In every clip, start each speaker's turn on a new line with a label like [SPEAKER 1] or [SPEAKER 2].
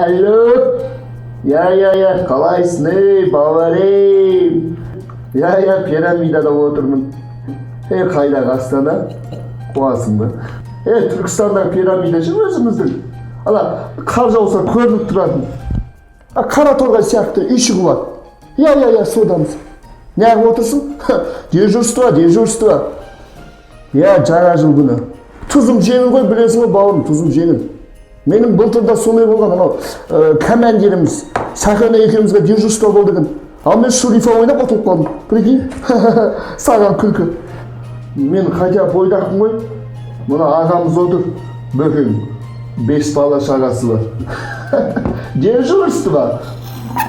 [SPEAKER 1] Алло, иә, иә, иә, қалайсың, ей, бауырым? Иә, иә, пирамидада отырмын. Е, қайдағы Астана, қуасың ба? Е, Түркістандағы пирамида ше, өзіміздің ана қар жауса көрініп тұратын, а, қара торғай сияқты үйшігі бар. Иә, иә, иә, содамыз. Неғып отырсың? Дежурство, дежурство. Иә, жаңа жыл күні тұзым жеңіл ғой, білесің ғой, бауырым, тұзым жеңіл. Менің былтыр да сондай болған. Анау командиріміз Сахана екеумізге дежурство болды екен, ал мен шурифа ойнап ұтылып қалдым, прикинь. Саған күлкі. Мен хотя бойдақпын ғой. Мына ағамыз отыр, Бөкең, бес бала шағасы бар. Дежурство,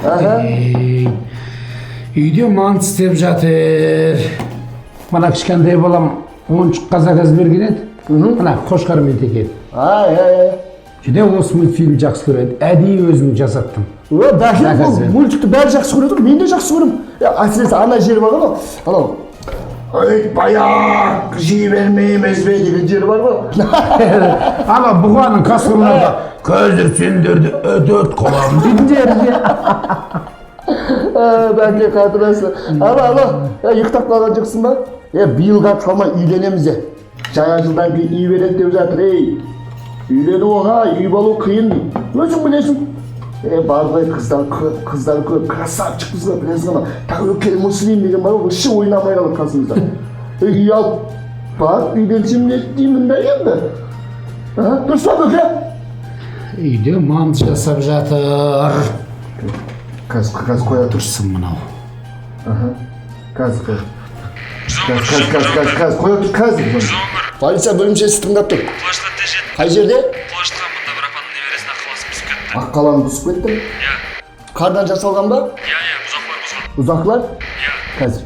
[SPEAKER 1] аха.
[SPEAKER 2] Ей, үйде манты істеп жатыр. Мына кішкентай балам ойыншыққа заказ берген еді. Мына қошқар мен теке.
[SPEAKER 1] А, иә, иә.
[SPEAKER 2] Жүде осы мультфильм жақсы көреді. Әдейі өзім жасаттым.
[SPEAKER 1] О, бәке,
[SPEAKER 2] Заказ
[SPEAKER 1] бұл
[SPEAKER 2] бер.
[SPEAKER 1] мультикті бәрі жақсы көреді ғой, мен де жақсы көремін. Е, әсіресе ана жері бар ғой, анау «Ей, баяқ жей бермейміз бе» деген жері бар ғой.
[SPEAKER 2] Ана бұғаның қасқырларда «Қазір сендерді өтет қыламын» дейтін жері.
[SPEAKER 1] Ә, бәке, қатырасың. Алло, алло, е, ұйықтап қалған жоқсың ба? Е, биылға қалмай үйленеміз де. Жаңа жылдан кейін үй береді деп жатыр, ей. Үйлену оңай, үй болу қиын дейді. Өзің білесің. Е, бар ғой, қыздар көп, қыздар көп, красавчикпіз ғой, білесің ғой. Тәуекел Муслим деген бар ғой, вообще ойнамай қалады қасымызда. Е, үй алып, бар, үйленсем не деймін да енді. А, дұрыс па, бөке?
[SPEAKER 2] Үйде манты жасап жатыр.
[SPEAKER 1] Қазір, қазір, қоя тұршы.
[SPEAKER 2] Тұрсын мынау.
[SPEAKER 1] Қазір, қазір. Қазір, қазір, қазір, қазір, қазір, қоя тұр, қазір. Полиция бөлімшесі тыңдап тұр.
[SPEAKER 3] Площадьта тез жет.
[SPEAKER 1] Қай жерде?
[SPEAKER 3] Площадьқа, мында бір апаның немересінің аққаласын бұзып кетті.
[SPEAKER 1] Аққаланы бұзып кетті?
[SPEAKER 3] Иә.
[SPEAKER 1] Қардан жасалған ба?
[SPEAKER 3] Иә, бұзақылар бұзған.
[SPEAKER 1] Бұзақылар?
[SPEAKER 3] Иә.
[SPEAKER 1] Қазір.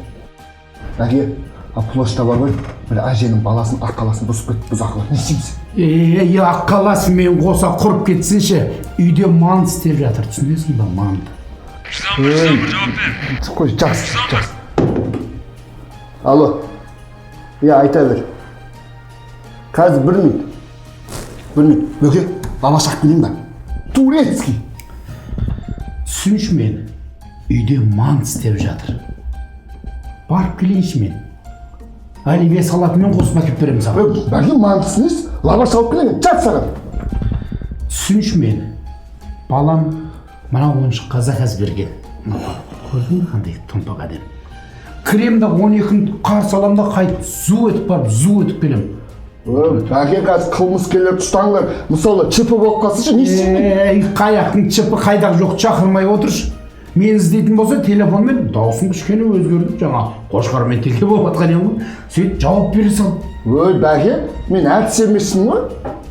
[SPEAKER 1] Әке, а площадьта бар ғой, бір әженің баласын аққаласын бұзып кетті бұзақылар. Не істейміз?
[SPEAKER 2] Ей, аққаласымен қоса құрып кетсінші. Үйде манты істеп жатыр, түсінесің ба, манты.
[SPEAKER 3] 111, 111, жауап бер.
[SPEAKER 1] Қой, жақсы, жақсы. Алло. Иә, айта бер. Қазір, бір минут. Бір минут. Бөке, лаваш алып келейін ба? Турецкий.
[SPEAKER 2] Түсінші мені, үйде манты істеп жатыр. Барып келейінші мен. Оливье салатымен қосып әкеліп беремін саған.
[SPEAKER 1] Е, бәке, мантысын емес, лаваш алып келейін. Жат саған.
[SPEAKER 2] Түсінші мені. Балам мына ойыншыққа заказ берген. Мына көрдің бе, қандай томпақ, әдемі. Кірем да, 12-ні қарсы аламын да, қайтып зу етіп барып, зу етіп келемін.
[SPEAKER 1] Е, бәке, қазір қылмыскерлер ұстаңдар. Мысалы, ЧП болып қалса ше, не істеймін?
[SPEAKER 2] Ей, қаяқтың ЧП, қайдағы жоқ, шақырмай отыршы. Мені іздейтін болса, телефонмен дауысым кішкене өзгерді, жаңа қошқар мен теке болып жатқан едім ғой, сөйтіп жауап бере сал.
[SPEAKER 1] Ой, бәке, мен әртіс емеспін ғой.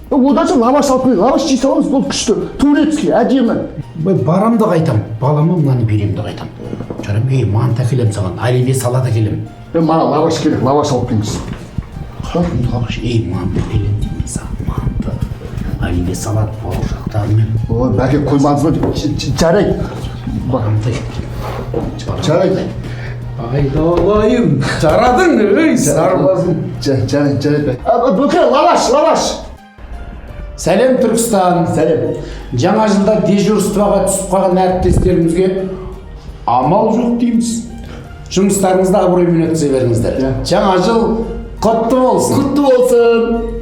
[SPEAKER 1] Е, одан соң лаваш алып келейін, лаваш жей саламыз, бұл күшті. Турецкий, әдемі.
[SPEAKER 2] Ой, барам да қайтам, балама мынаны беремін де қайтам. Жарам, ей, манты әкелемін саған, оливье салат әкелемін.
[SPEAKER 1] Е, маған лаваш керек, лаваш алып келіңіз.
[SPEAKER 2] Лаваш, ей, манты әкелемін деймін мен саған, манты, оливье салат, бауырсақтарымен.
[SPEAKER 1] Ой, бәке, қоймадыңыз ба? Жарайды.
[SPEAKER 2] Манты.
[SPEAKER 1] Жарайды.
[SPEAKER 2] Айналайын, жарадың, ей, сарбазым.
[SPEAKER 1] Жарайды, жарайды. А, бөке, лаваш, лаваш.
[SPEAKER 2] Сәлем, Түркістан!
[SPEAKER 1] Сәлем.
[SPEAKER 2] Жаңа жылда дежурствоға түсіп қалған әріптестерімізге амал жоқ дейміз. Жұмыстарыңызды абыроймен өткізе беріңіздер.
[SPEAKER 1] Иә.
[SPEAKER 2] Жаңа жыл құтты болсын!
[SPEAKER 1] Құтты болсын.